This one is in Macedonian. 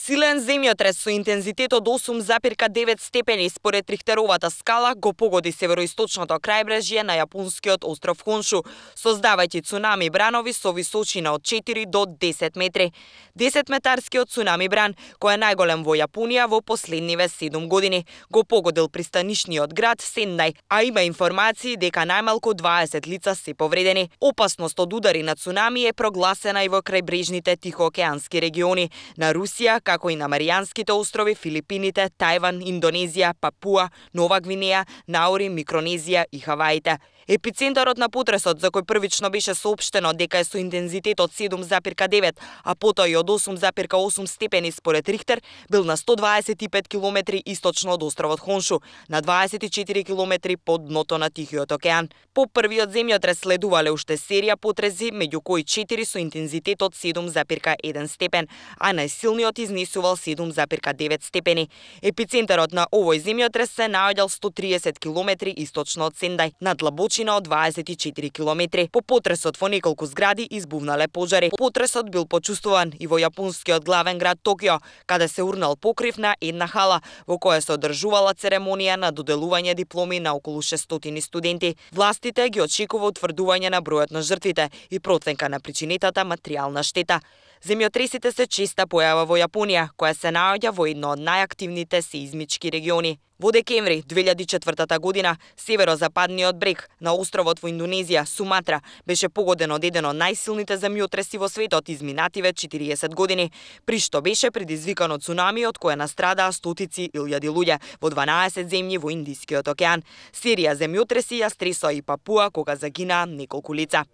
Силен земјотрес со интензитет од 8,9 степени според Рихтеровата скала го погоди североисточното крајбрежје на јапонскиот остров Хоншу, создавајќи цунами бранови со височина од 4 до 10 метри. 10-метарскиот цунами бран, кој е најголем во Јапонија во последниве 7 години, го погодил пристанишниот град Сендај, а има информации дека најмалку 20 лица се повредени. Опасност од удари на цунами е прогласена и во крајбрежните тихоокеански региони на Русија, како и на Маријанските острови, Филипините, Тајван, Индонезија, Папуа, Нова Гвинеја, Наури, Микронезија и Хаваите. Епицентарот на потресот, за кој првично беше соопштено дека е со интензитет од 7,9, а потоа и од 8,8 степени според Рихтер, бил на 125 километри источно од островот Хоншу, на 24 километри под дното на Тихиот океан. По првиот земјотрес следувале уште серија потреси, меѓу кои 4 со интензитет од 7,1 степен, а најсилниот изнесувал 7,9 степени. Епицентарот на овој земјотрес се наоѓал 130 километри источно од Сендај, на длабочина од 24 километри. По потресот во неколку згради избувнале пожари. Потресот бил почувствуван и во јапонскиот главен град Токио, каде се урнал покрив на една хала, во која се одржувала церемонија на доделување дипломи на околу 600 студенти. Властите ги очекува утврдување на бројот на жртвите и проценка на причинетата материјална штета. Земјотресите се честа појава во Јапонија, која се наоѓа во едно од најактивните сеизмички региони. Во декември 2004 година, северозападниот брег на островот во Индонезија, Суматра, беше погоден од еден од најсилните земјотреси во светот изминативе 40 години, при што беше предизвикано цунами од кое настрадаа стотици илјади луѓе во 12 земји во Индискиот океан. Серија земјотреси ја стресоа и Папуа, кога загинаа неколку лица.